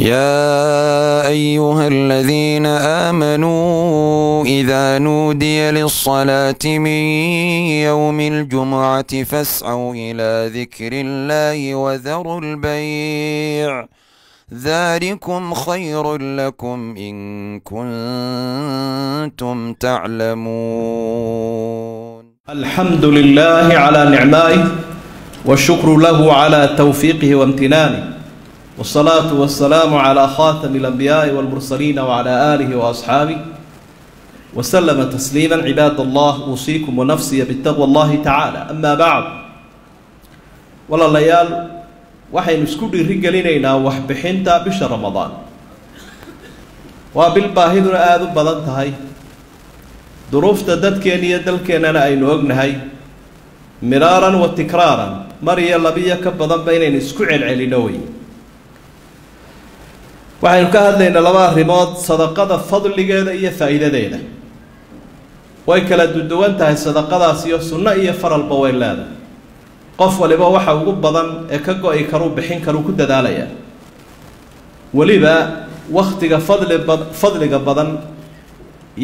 يا أيها الذين آمنوا إذا نودي للصلاة من يوم الجمعة فاسعوا إلى ذكر الله وذروا البيع ذلكم خير لكم إن كنتم تعلمون. الحمد لله على نعمائه، والشكر له على توفيقه وامتنانه، والصلاة والسلام على خاتم الأنبياء والمرسلين وعلى آله وأصحابه وسلم تسليما. عباد الله، أوصيكم ونفسي بتقوى الله تعالى. أما بعد، walaalayaal, waxaynu isku dhiirigelinaynaa waxbixinta bisha Ramadaan. Waa bil baahiduna aada u badan tahay, duruufta dadkeena iyo dalkeennana aynu ognahay miraaran wa tikraaran, mar iyo labiyo ka badanba inaynu isku celcelino wey. Waxaynu ka hadlaynaa laba arrimood: sadaqada fadligeeda iyo faa'iidadeeda. Way kala duduwan tahay sadaqadaas, iyo sunno iyo faralba way leedahay. Qof waliba waxa ugu badan ee ka go-i karuu bixin karuu ku dadaalayaa. Weliba waktiga fadli ba fadliga badan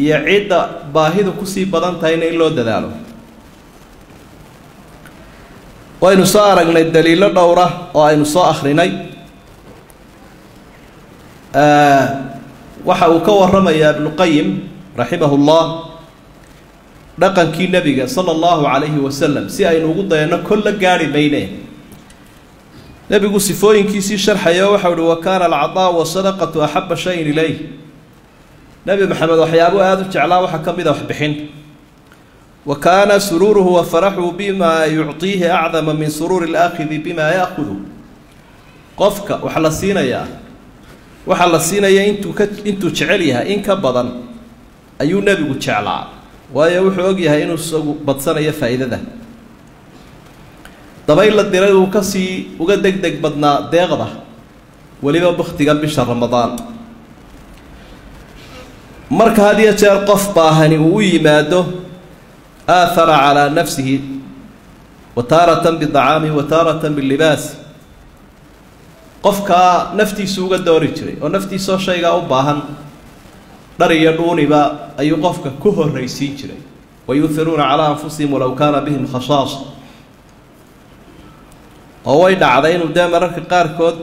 iyo cidda baahidu kusii badan tahayna in loo dadaalo. Waynu soo aragnay daliilo dhowra oo aynu soo akrinay. Waxa uu ka warramayaa Ibnuqayim raximahullah dhaqankii nebiga sala allahu calayhi wasalam, si aynu ugu dayanno. Kolla gaari mayne, nebigu sifooyinkiisii sharxayo waxau uhi: "Wa kaana alcaطaau wasadaqatu axaba shayin ilayh." Nebi Maxamed waxyaabuu aada u jeclaa waxaa ka mid a waxbixinta. "Wa kaana suruuruhu wa faraxuhu bima yucطiihi acdama min suruuri alaakhidi bima ya'kudu." Qofka wax la siinayaa, waxaa la siinaya intuu jecel yahay in ka badan ayuu nebigu jeclaa, waayo wuxuu og yahay inuu isagu badsanayo faa'iidada. Dabayl la diray uu kasii uga deg deg badnaa deeqda, weliba baktiga bisha Ramadaan. Marka had iyo jeer qof baahani uu u yimaado, aathara calaa nafsihi, wa taaratan bidacaami wa taaratan bilibaasi. Qofkaa naftiisu uga doori jiray oo naftiisoo shaygaa u baahan, dhar iyo dhuuniba, ayuu qofka ku horraysiin jiray. "Wayuhiruuna calaa anfusihim walow kaana bihim khasaasa." Oo way dhacday inuu dee mararka qaarkood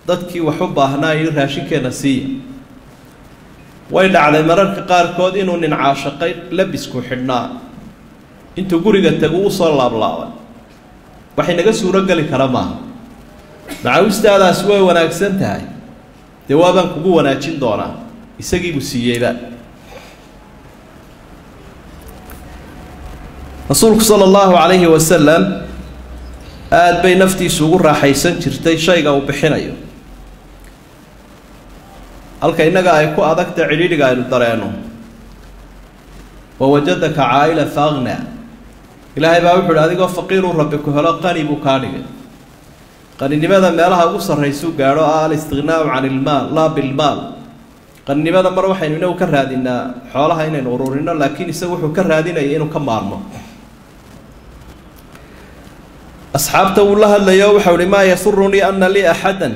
dadkii wax u baahnaa yidhi: "Raashinkeenna siiya." Way dhacday mararka qaarkood inuu nin caashaqay labisku xidhnaa, intuu guriga tagu usoo laablaabay. Waxay naga suuro geli kara maaha. "Macawistaadaasi way wanaagsan tahay, dee waabaan kugu wanaajin doonaa." Isagiibuu siiyeyba. Rasuulku sala allahu calayhi wasalam aada bay naftiisu ugu raaxaysan jirtay shayga uu bixinayo, halka innaga ay ku adagta cidhiidhiga aynu dareenno. "Wawajadaka caa'ilan fa aghnaa." Ilaahay baa wuxu uhi: "Adigoo faqiiruu Rabbi ku helo, qani buu kaa dhigay." Qaninimada meelaha ugu sarraysuu gaadho ah alistighnaau can ilmaal laa bilmaal. Qaninimada mar waxaynu inagu ka raadinaa xoolaha inaynu ururino, laakiin isagu wuxuu ka raadinaya inuu ka maarmo. Asxaabta wuu la hadlayo, waxau uhi: "Maa yasurunii ana lii axadan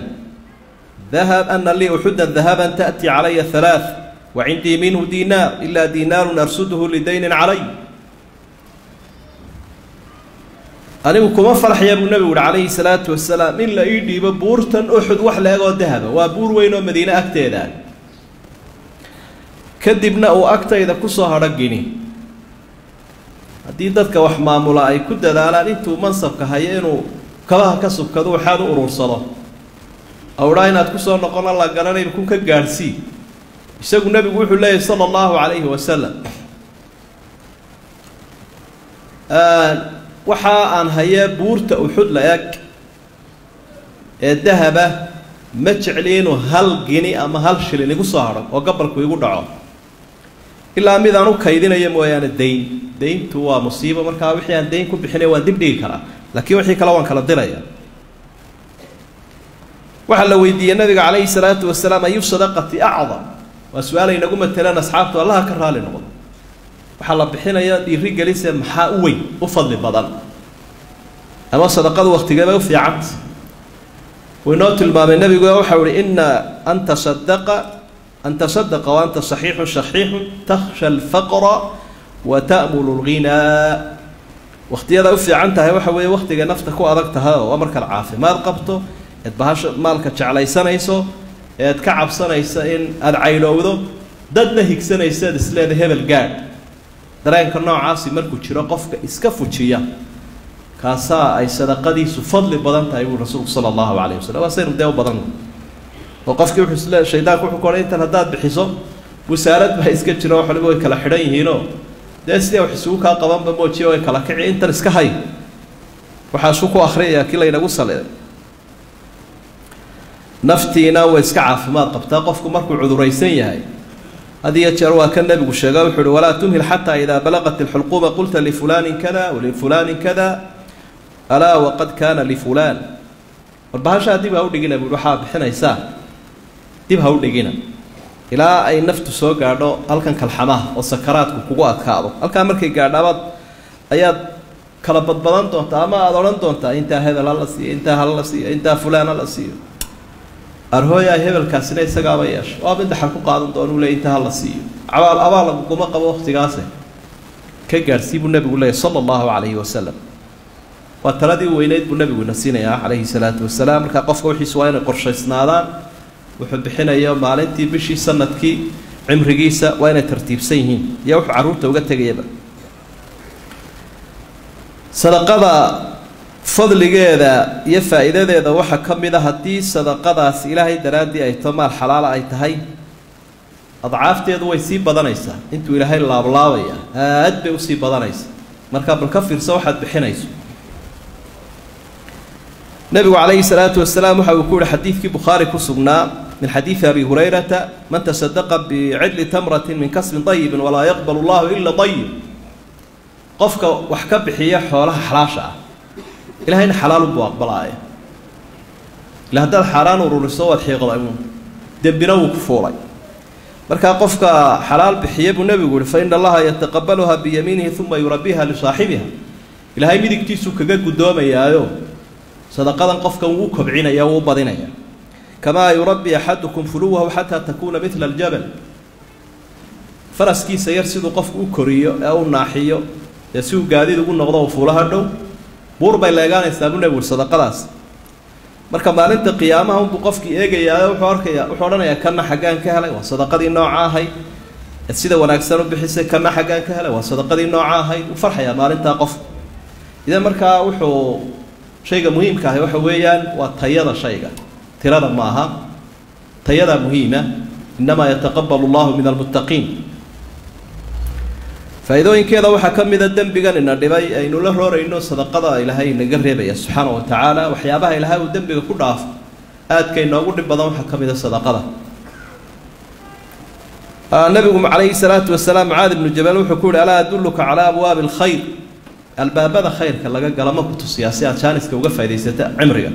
dahab, ana lii uxudan dahaban ta'ti calaya halaath wa cindii minhu diinaar, ilaa diinaarun arsuduhu lidaynin calay." "Anigu kuma farxaya," buu nebigu uhi calayhi salaatu wasalaam, "in la ii dhiibo buurtan Uxud wax la egoo dahaba." Waa buur weyn oo Madiine agteeda. Kadibna uu agtayda kusoo hadho gini. Haddii dadka wax maamula ay ku dadaalaan intuu mansabka hayo inuu kabaha ka subkado, waxaad u urursado awdhaa inaad kusoo noqono la garanayba, kun ka gaadhsii. Isagu nebigu wuxuu leeyahy sala allahu calayhi wasalam: "Waxa aan hayee buurta Uxud la eg ee dahaba ma jecli inuu hal gini ama hal shilin igu soo hadho oo gabalku igu dhaco, ilaa mid aan u kaydinayo mooyaane dayn. Dayntu waa musiibo, markaa wixii aan dayn ku bixinay waan dib dhigi karaa, laakiin wixii kale waan kala diraya." Waxaa la weydiiyey nabiga calayhi salaatu wasalaam: "Ayu sadaqati acdam?" Waa su-aal ay nagu mateleen asxaabtu, Allaha ka raali noqdo. Waxaa la bixinaya dhiiri gelise maxaa u weyn, u fadli badan, ama sadaqadu waktigeebay u fiicanta? Waynoo tilmaamay nebigu, waxau ihi ina an tasadaqa an tasadaqa wa anta saxiixun shaxiixun takhsha alfaqra wa ta'mulu alghinaa. Wakhtiyada u fiican tahay waxa weeye wakhtiga nafta ku adag tahay oo waa markaad caafimaad qabto, eed bahasha maalka jeclaysanayso, eed ka cabsanaysa in aada caydhowdo, dadna higsanaysa, eed isleeda hebel gaadh. Dareenka noocaasi markuu jiro qofka iska fujiya kaasaa ay sadaqadiisu fadli badan tahay buu rasuulku sala allahu calayh wasalam. Waa saynu dee u badan oo qofkii wuxuu isle shaydaanku wuxuu ku odhan intan haddaad bixiso wasaarad baa iska jiro, wax waliba way kala xidhan yihiinoo dee sidee wax isugu kaa qabanba moojiya, way kala kici, intan iska hay, waxaasuu ku akhriyayaa kii laynagu saliday. Naftiina way iska caafimaad qabtaa. Qofku markuu cuduraysan yahay had iyo jeer waa kan nebigu sheega, wuxuu uhi walaa tumhil xataa idaa balaqat alxulquuma qulta lifulaanin kada walifulaanin kada alaa waqad kaana lifulaan. War bahashaa dib ha u dhigina buui, waxaa bixinaysaa dib ha u dhigina ilaa ay naftu soo gaadho halkan kalxamaha oo sakaraadku kugu adkaado. Halkaa markay gaadhaabaad ayaad kala badbadan doontaa ama aada odhan doontaa intaa hebel hala siiyo, intaa hala siiyo, intaa fulaan hala siiyo, arhooyaa hebelkaasina isagaaba yeesho, waa mid dhaxal ku qaadan doona uu leey intaa hala siiyo, abaal abaal laguguma qabo wakhtigaase ka gaadhsii buu nebigu leeyay sala allahu calayhi wasalam. Waa taladii weyneyd buu nebigu ina siinayaa calayhi salaatu wasalaam. Markaa qofka wixiisu waa inay qorshaysnaadaan, wuxuu bixinayo maalintii, bishii, sanadkii, cimrigiisa waa inay tartiibsan yihiin, iyo wuxuu carruurta uga tegayaba. Sadaqada fadligeeda iyo faa'iidadeeda waxaa ka mid a haddii sadaqadaas ilaahay daraaddii ay to maal xalaala ay tahay, adcaafteedu way sii badanaysaa, intuu ilaahay laablaabaya aad bay usii badanaysaa. Markaa bal ka fiirso waxaad bixinayso. Nebigu calayhi salaatu wasalaam waxa uu ku yihi xadiidkii Bukhaari ku sugnaa min xadiidi Abi Hurayrata: man tasadaqa bicidli tamratin min kasbin dayibin walaa yaqbalu allahu ila dayib. Qofka wax ka bixiya xoolaha xalaasha ah, ilahayna xalaalunbuu aqbalaaya. Ila haddaad xaaraan ururiso waad xiiqday uun, dembina wuu ku fuulay. Markaa qofka xalaal bixiya buu nebigu yihi fa ina allaha yataqabaluha biyamiinihi uma yurabbiha lisaaxibiha. Ilaahay midigtiisuu kaga guddoomayaayo sadaqadan qofkan wuu kobcinaya, wuu badinaya. Kamaa yurabbi axadukum fuluwahu xataa takuuna midla aljabal. Faraskiisa yar siduu qofku u koriyo ee u naaxiyo dee si uu gaadiid ugu noqdo uu fuulaha dhow, buur bay leegaanaysaa buu nebigu sadaqadaas. Marka maalinta qiyaamaha unbuu qofkii eegayaa, wuxuu arkaya, wuxuu odhanayaa kana xaggaan ka helay, waa sadaqadii nooca ahayd ee sida wanaagsan u bixisay, kana xaggaan ka helay, waa sadaqadii nooca ahayd. Uu farxayaa maalintaa qofku. Idan markaa wuxuu shayga muhiimka ahi waxa weeyaan waa tayada shayga, tirada ma aha, tayadaa muhiima. Innamaa yataqabalu allahu min almuttaqiin. Faa'iidooyinkeeda waxaa ka mida dembigan ina dhibay aynu la roorayno sadaqada ilaahay inaga reebaya subxaana wa tacaala. Waxyaabaha ilaahay uu dembiga ku dhaafo aadka inoogu dhib badan waxaa ka mida sadaqada. Nabigu calayhi salaatu wasalaam Mucaad ibnu Jabal wuxuu ku yihi: alaa adulluka calaa abwaabi alkhayr? Albaabada khayrka laga gala ma ku tusiyaa si aad jaaniska uga faa'idaysata cimriga?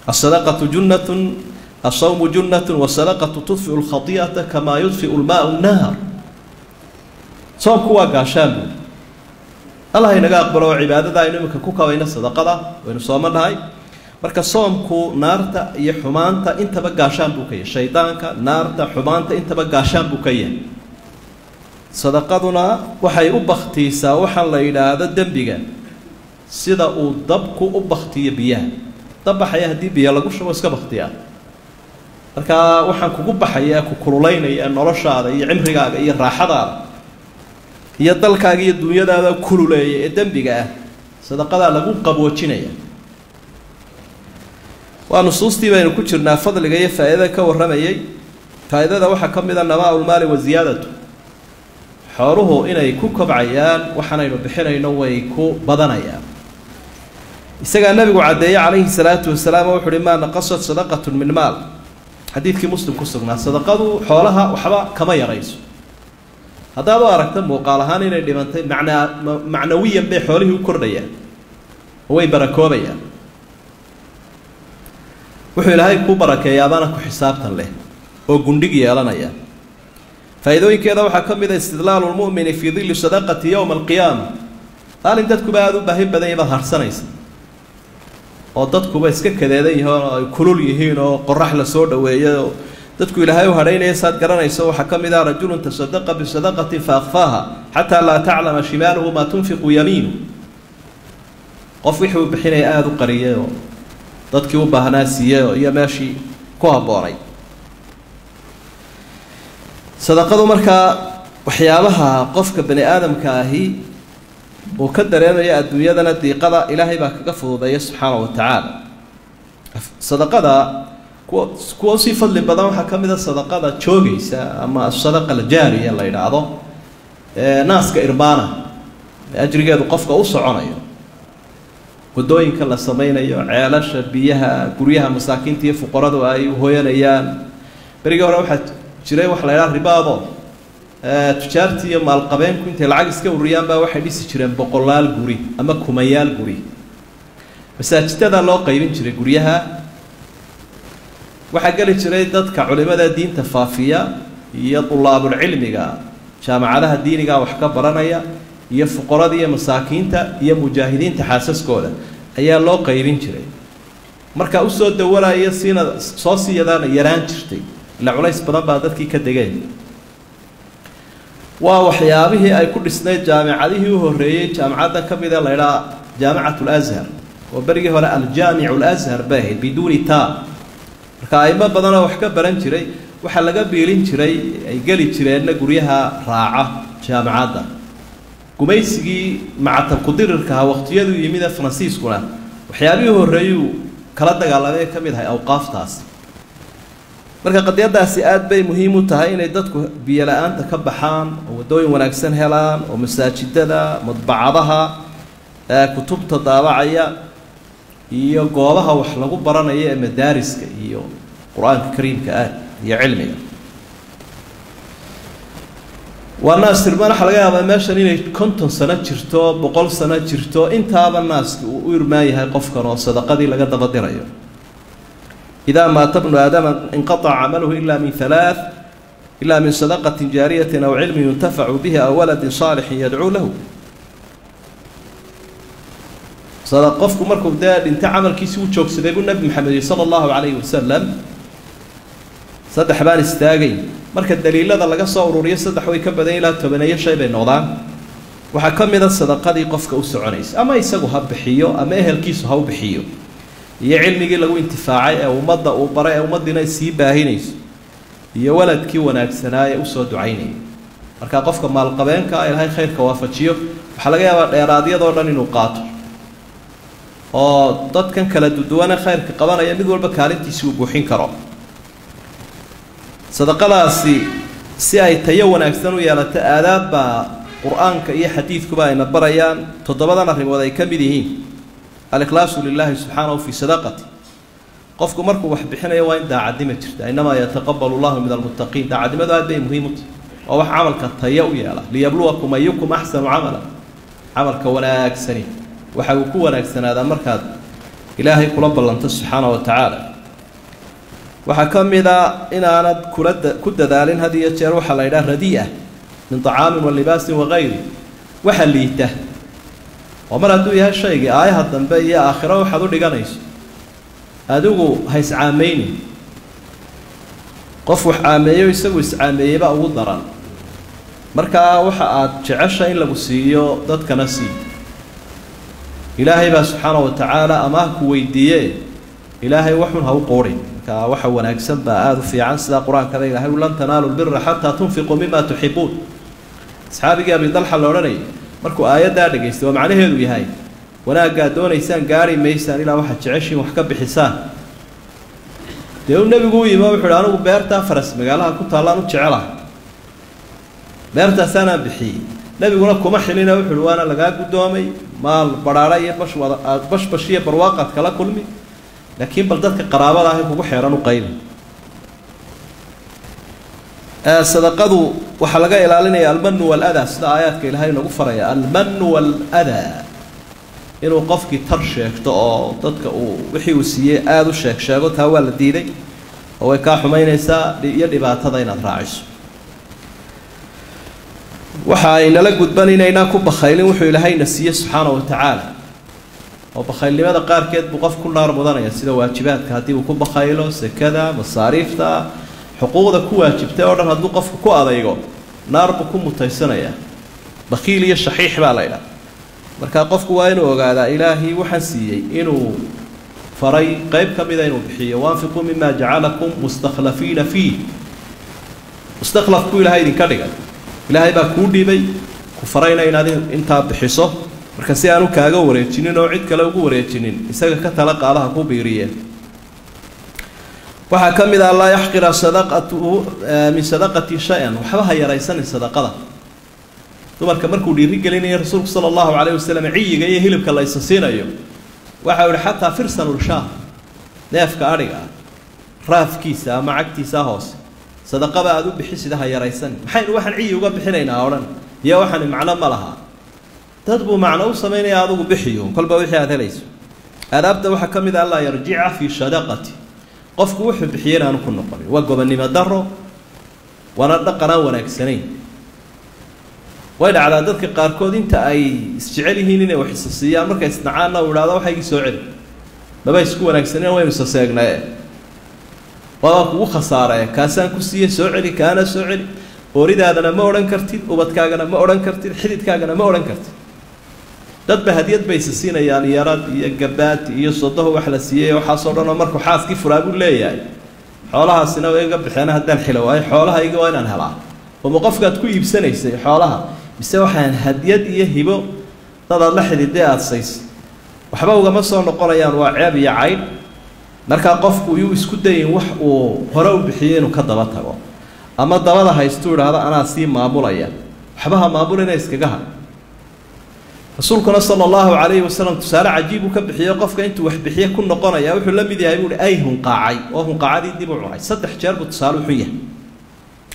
Asadaqatu junnatun, asawmu junnatun, wasadaqatu tudfiu alkhati'ata kamaa yudfiu lmaau nnaar. Soomku waa gaashaan buuri. Allah inaga aqbalo oo cibaadada aynu iminka ku kabayno sadaqada waynu sooma nahay. Marka soomku naarta iyo xumaanta intaba gaashaan buu ka yahay, shaydaanka, naarta, xumaanta intaba gaashaan buu ka yahay. Sadaqaduna waxay u baktiisaa waxaan la yidhaahdo dembiga sida uu dabku u baktiyo biyaha. Dab baxaya haddii biyo lagu shubo iska baktiyaa. Markaa waxaan kugu baxaya ku kululaynaya noloshaada iyo cimrigaaga iyo raaxadaada iyo dalkaaga iyo dunyadaada kululeeya ee dembiga ah, sadaqadaa lagu qaboojinaya. Waa nusuustii baynu ku jirnaa fadliga iyo faa'iidada ka warramayay. Faa'iidada waxaa ka mid a namaa-ulmaali wa ziyaadatu, xooluhu inay ku kobcayaan waxaanaynu bixinayno, way ku badanayaan. Isagaa nabigu caddeeyey calayhi salaatu wasalaam oo wuxu uhi: maa naqasat sadaqatun min maal. Xadiidkii Muslim ku sugnaa, sadaqadu xoolaha waxba kama yarayso. Haddaad u aragta muuqaal ahaan inay dhimantay, macnaa macnawiyan bay xoolihii u kordhayaan oo way barakoobayaan. Wuxuu ilaahay kuu barakeeyaabaana ku xisaabtan leh oo gundhig yeelanaya. Faa'iidooyinkeeda waxaa ka mid a istidlaalu lmu'mini fii dilli sadaqati yowma alqiyaama. Maalin dadkuba aada u baahi badan yahy baad harsanaysa. oo dadkuba iska kadeedan yihiin oo ay kulul yihiin oo qorax la soo dhaweeyo dadku ilaahay u hadhaynaya saad garanayso waxaa ka mid ah rajulun tasadaqa bisadaqatin fa akhfaaha xataa laa taclama shimaaluhu maa tunfiqu yamiinu qof wixii uu bixinaya aada u qariyay oo dadkii u baahnaa siiyey oo iyo meeshii ku habboonay sadaqadu markaa waxyaabaha qofka bani aadamka ahi uu ka dareemaya adduunyadana diiqada ilaahay baa kaga fududeeya subxaana wa tacaala sadaqada kuwa usii fadli badan waxaa ka mid a sadaqada joogaysa ama asadaqa aljaariya la yidhaahdo ee naaska irmaana ee ajrigeedu qofka u soconayo waddooyinka la sameynayo ceelasha biyaha guryaha masaakiinta iyo fuqaradu ay hoyanayaan berigii hore waxaa jiray waxa la yidhaha ribaado tujaartii iyo maalqabeenku intay lacag iska ururiyaan baa waxay dhisi jireen boqolaal guri ama kumayaal guri masaajidada loo qaybin jiray guryaha waxaa geli jiray dadka culimada diinta faafiya iyo tulaabulcilmiga jaamacadaha diiniga wax ka baranaya iyo fuqarada iyo masaakiinta iyo mujaahidiinta xaasaskooda ayaa loo qaybin jiray marka usoo dawalaya siina soo siiyadaana yaraan jirtay ila culays badan baa dadkii ka degeen waa waxyaabihii ay ku dhisnayd jaamicadihii u horreeyey jaamicadda ka mid ee la ydhaha jaamicat alashar oo berigii hore aljaamicu alashar bay ahayd biduuni taa marka aimo badanoo wax ka baran jiray waxaa laga biilin jiray ay geli jireenna guryaha raaca jaamicadda gumaysigii macatabkudirirkaha waqtiyaduu yimid ee faransiiskuna waxyaabihii horreeyuu kala dagaalamay ka mid ahay awqaaftaasi marka qadiyadaasi aad bay muhiim u tahay inay dadku biyo la-aanta ka baxaan oo waddooyin wanaagsan helaan oo masaajidada madbacadaha kutubta daabacaya iyo goobaha wax lagu baranayo ee madaariska iyo qur-aanka kariimka ah iyo cilmiga waa naas irmaan waxaa laga yaabaa meeshan inay 50 sano jirto 100 sano jirto intaaba naaski uu u irmaan yahay qofkan oo sadaqadii laga daba dirayo إذا مات ابن آدم انقطع عمله إلا من ثلاث إلا من صدقة جارية أو علم ينتفع به أو ولد صالح يدعو له صدقفكم مركب ده انت عمل كيسي وجوك سيدي النبي محمد صلى الله عليه وسلم صدح بان استاغي marka daliilada laga soo ururiyo saddex way ka badan ilaa 10 shay bay noqdaan waxa ka mid ah sadaqadii qofka u soconaysa ama isagu ha bixiyo ama ehelkiisu ha u bixiyo iyo cilmigii lagu intifaacay ee ummadda uu baray ee ummadina sii baahinayso iyo waladkii wanaagsanaa ee usoo ducaynayay marka qofka maalqabeenka ilaahay khayrka waafajiyo waxaa laga yaabaa dheeraadyadoo dhan inuu qaato oo dadkan kala duduwana khayrka qabanaya mid walba kaalintiisi uu buuxin karo sadaqadaasi si ay tayo wanaagsan u yeelato aadaab baa qur-aanka iyo xadiidkuba ayna barayaan 7 arrimood ay ka mid yihiin الإخلاص لله سبحانه في صدقته قفكم مركو وحبحنا وين داعدمة جرت إنما يتقبل الله من المتقين داعدمة هذا بي مهمة وح عملك الطيء يلا ليبلوكم أيكم أحسن عملا عملك ولا أكسني وحوكو ولا أكسن هذا مركز إلهي قلب الله سبحانه وتعالى وحكم إذا إن أنا كد ذالين هذه روح الله إله رديئة من طعام واللباس وغيره وحليته ومر هدو yahay shayga aayaha dambe iyo aakhiro waxaad u dhiganayso adigu ha iscaamayni qof wax caameeyo isagu iscaameeyey baa ugu daran marka waxa aad jecesha in lagu siiyo dadkana sii ilaahay baa subxaana wa tacaala amaah ku weydiiye ilaahay waxun ha u quurin marka waxa wanaagsan baa aada u fiican sidaa qur-aankada ilaahay lan tanaalu lbira xataa tunfiquu mima tuxibuun asxaabigii abi dalxa la odhanayay markuu aayaddaa dhegaystay waa macnaheedu yahay wanaaggaa doonaysaan gaari maysaan ilaa waxaad jeceshiin wax ka bixisaan dee uu nebigu u yimi wuxuu ihi anigu beertaa faras magaalaha ku taallaan u jecelahay beertaasaanaan bixiyey nebiguna kuma xilina wuxuu ihi waana lagaa guddoomay maal badhaadha iyo bashbash iyo barwaaqaad kala kulmi laakiin bal dadka qaraabada ahi kugu xeeran u qaybi sadaqadu waxaa laga ilaalinaya almanu waaladaa sida aayaadka ilaahay nagu faraya almanu waaladaa inuu qofkii tar sheegto oo dadka uu wixii uu siiyey aada u sheeg sheego taa waa la diiday oo way kaa xumaynaysaa iyo dhibaatada inaad raaciso waxa aynala gudban inaynaan ku bakhaylin wuxuu ilaahayna siiye subxaana wa tacaala Oo bakhaylnimada qaarkeed buu qof ku naar mudanaya, sida waajibaadka haddii uu ku bakhaylo, sekada, masaariifta, xuquuqda ku waajibtay oo dhan hadduu qofku ku adaygo naar buu ku mutaysanayaa. Bakhiil iyo shaxiix baa la ydhaha. Marka qofku waa inuu ogaadaa ilaahay waxaan siiyey inuu faray qayb ka mida inuu bixiyo. Waanfiquu mima jacalakum mustakhlafiina fiih, mustakhlaf buu ilaahay idinka dhigay, ilaahay baa kuu dhiibay ku farayna inaad intaa bixiso. Marka si aanu kaaga wareejinin oo cid kale ugu wareejinin, isaga ka tala qaadaha ku biiriyeen. Waxaa ka mid ah laa yaxqira sadaqatuhu min sadaqati shay-an, waxba ha yaraysanin sadaqada. Dumarka markuu dhiiri gelinayo rasuulku sala allahu calayhi wasalam ciyiga iyo hilibka la isa siinayo, waxau ihi xataa firsanulshaah, neefka adhiga ah raafkiisa ama cagtiisa hoose sadaqaba aada u bixisida ha yaraysanin. Maxaynu waxaan ciyi uga bixinaynaa o dhan iyo waxaani macno ma laha, dad buu macno u samaynaya, adigu bixiyo kolba wixii aada helayso. Aadaabta waxaa ka mid ah allaa yarjica fii sadaqati, qofku wuxuu bixiyey inaanu ku noqonin, waa gobonnimo daro, waana dhaqan aan wanaagsanayn. Way dhacdaa dadka qaarkood inta ay isjecel yihiin inay wax isa siiyaan, markay isnacaanna uu idhahdo waxaygii soo celi, maba isku wanaagsanen, waynu isa seegnaye, waabaan kugu khasaaree, kaasaan ku siiyey soo celi, kaana soo celi. Ooridaadana ma odhan kartid, ubadkaagana ma odhan kartid, xididkaagana ma odhan kartid. Dadba hadiyad bay isa siinayaan, yarad iyo gabaad iyo sodoho wax la siiyey waxaasoo dhan oo markuu xaaskii furaa buu leeyahay xoolahaasina way iga baxeen, haddaan xilo waayo xoolahayga waa inaan helaa. Oma qofkaad ku iibsanaysay xoolaha, mise waxaan hadiyad iyo hibo dad aad la xididee aada saysay, waxba ugama soo noqonayaan, waa ceeb iyo caydh. Markaa qofku yuu isku dayin wax uu hore u bixiyey inuu ka daba tago, ama dabada haystuu idhaahdo anaa sii maamulaya, waxba ha maamulina iskaga ha. Rasuulkuna sala allahu calayhi wasalam tusaale cajiib uu ka bixiyo qofka intuu wax bixiye ku noqonaya, wuxuu la mid yahay buuhi ay hunqaacay oo hunqaacadii dib u cunay. 3 jeer buu tusaale u xun yahay.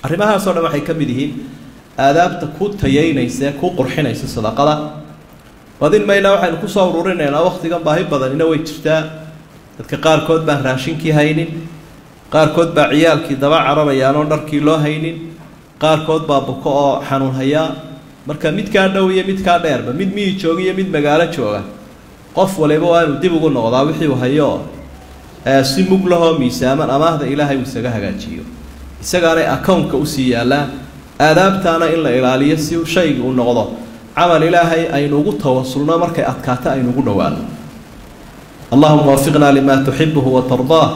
Arrimahaasoo dhan waxay ka mid yihiin aadaabta ku tayeynaysa ee ku qurxinaysa sadaqada. Badin maynaa, waxaynu kusoo ururinaynaa wakhtigan baahi badanina way jirtaa. Dadka qaarkood baan raashinkii haynin, qaarkood baa ciyaalkii daba cararayaan oo dharkii loo haynin, qaarkood baa buko oo xanuun hayaa. Marka midkaa dhow iyo midkaa dheerba, mid miyi jooga iyo mid magaalo jooga, qof waliba waa inuu dib ugu noqdaa wixii uu hayo si mug lahoo miisaaman amaahda ilaahay uu isaga hagaajiyo, isagaanay akownka usii yaallaan. Aadaabtaana in la ilaaliyo si shayga uu noqdo camal ilaahay aynu ugu tawasulno, markay adkaato aynu ugu dhowaano. Allahuma waafiqna lima tuxibuhu watardaah.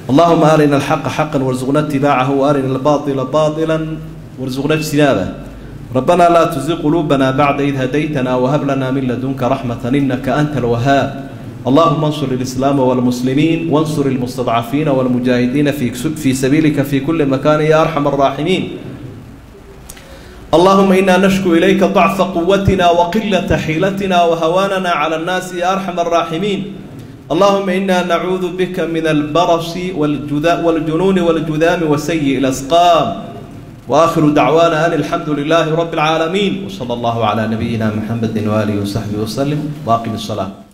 Allahuma arina alxaqa xaqan warsuqna itibaacahu, waarina albaila baila warsuqna ijtinaabah. ربنا لا تزغ قلوبنا بعد إذ هديتنا وهب لنا من لدنك رحمة إنك أنت الوهاب. اللهم انصر الإسلام والمسلمين، وانصر المستضعفين والمجاهدين في سبيلك في كل مكان يا أرحم الراحمين. اللهم إنا نشكو إليك ضعف قوتنا وقلة حيلتنا وهواننا على الناس يا أرحم الراحمين. اللهم إنا نعوذ بك من البرص والجنون والجذام وسيء الأسقام. وآخر دعوانا أن الحمد لله رب العالمين، وصلى الله على نبينا محمد وآله وصحبه وسلم، وأقم الصلاة.